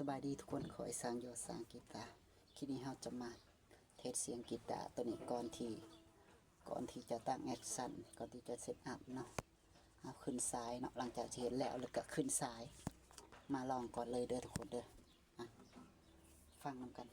ສະບາຍດີທຸກຄົນ ຂໍໃຫ້ສ້າງຢູ່ສ້າງກິຕາ. ຄລິບນີ້ເຮົາຈະມາເທສສຽງກິຕາໂຕນີ້ ກ່ອນທີ່ ກ່ອນທີ່ຈະຕັ້ງແອັກຊັນ ກ່ອນທີ່ຈະເຊັດອັບເນາະ. ເຮົາຂຶ້ນສາຍເນາະ ຫຼັງຈາກທີ່ເຮັດແລ້ວ ແລ້ວກໍຂຶ້ນສາຍ. ມາລອງກ່ອນເລີຍເດີທຸກຄົນເດີ. ອ່ະ ຟັງນຳກັນ.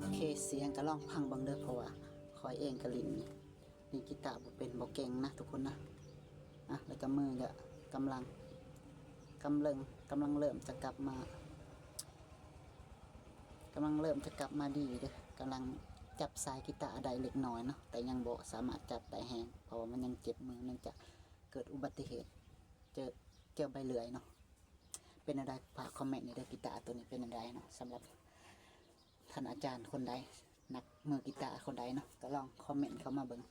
ໂອເຄ ສຽງກໍລອງຟັງເບິ່ງເດີ ເພາະວ່າຂ້ອຍເອງກໍຫຼິ້ນ ຫຼິ້ນກີຕາບໍ່ເປັນ ບໍ່ເກັ່ງນະທຸກຄົນນະ. ອ່ະ ແລ້ວກໍມືກໍກຳລັງ ກຳເລິງ ກຳລັງເລີ່ມຈະກັບມາ ກຳລັງເລີ່ມຈະກັບມາດີເດີ. ກຳລັງຈັບສາຍກີຕາໄດ້ເລັກນ້ອຍເນາະ ແຕ່ຍັງບໍ່ສາມາດຈັບໄດ້ແຮງ ເພາະວ່າມັນຍັງເຈັບມື ເນື່ອງຈາກເກີດອຸບັດຕິເຫດ ເຈີ້ຍ ເຈີ້ຍໃບເລື່ອຍເນາະ. ເປັນແນວໃດ ຝາກຄອມເມັນແດ່ເດີ ກີຕາໂຕນີ້ເປັນແນວໃດເນາະ. ສຳລັບທ່ານອາຈານຄົນໃດ ນັກມືກີຕາຄົນໃດເນາະ ກໍລອງຄອມເມັນເຂົ້າມາເບິ່ງ.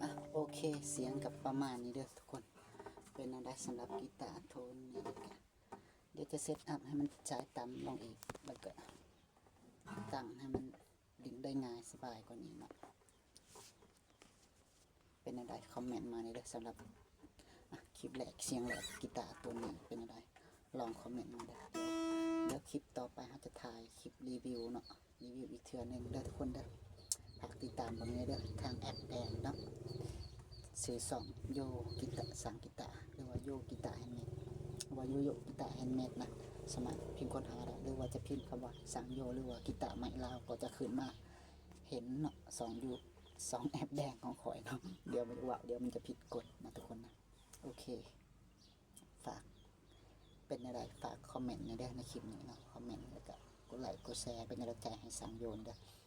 ອ່ະ ໂອເຄ ສຽງກໍປະມານນີ້ເດີທຸກຄົນ. ສຳລັບກີຕາໂທນນີ້ກະ ດຽວຈະເຊັດອັບໃຫ້ມັນສາຍຕ່ຳລົງອີກ ແລ້ວກະຕັ້ງໃຫ້ມັນຫຼິ້ນໄດ້ງ່າຍສະບາຍກວ່ານີ້ເນາະ. ເປັນແນວໃດ ຄອມເມັນມາແດ່ເດີ້. ສຳລັບ ອາ ຄລິບແລກ ສຽງແລກ ກີຕາໂຕນີ້ເປັນແນວໃດ ລອງຄອມເມັນມາເດີ້. ດຽວຄລິບຕໍ່ໄປເຮົາຈະຖ່າຍຄລິບຣີວິວເນາະ ຣີວິວອີກເທື່ອໜຶ່ງເດີ້ທຸກຄົນເດີ້. ຝາກຕິດຕາມເບິ່ງແດ່ເດີ້ ທາງແອັບແດງເນາະ ຊື່ຊ່ອງໂຢກິຕາ ສັງກິຕາ ຫຼືວ່າໂຢກິຕາແຮນເມດ ຫຼືວ່າໂຢໂຢກິຕາແຮນເມດນະ. ສາມາດພິມຄົ້ນຫາໄດ້ ຫຼືວ່າຈະພິມຄຳວ່າສັງໂຢ ຫຼືວ່າກິຕາໄມ້ລາວ ກໍຈະຂຶ້ນມາເຫັນເນາະ ສອງຢູ່ ສອງແອັບແດງຂອງຂ້ອຍເນາະ. ດຽວມັນຈະເວົ້າ ດຽວມັນຈະຜິດກົດນະທຸກຄົນນະ. ໂອເຄ ຝາກ ເປັນແນວໃດ ຝາກຄອມເມັນແດ່ເດີ້ໃນຄລິບນີ້ເນາະ. ຄອມເມັນ ແລ້ວກະກົດໄລກົດແຊ ເປັນກຳລັງໃຈໃຫ້ສັງໂຢແດ່ເດີ້.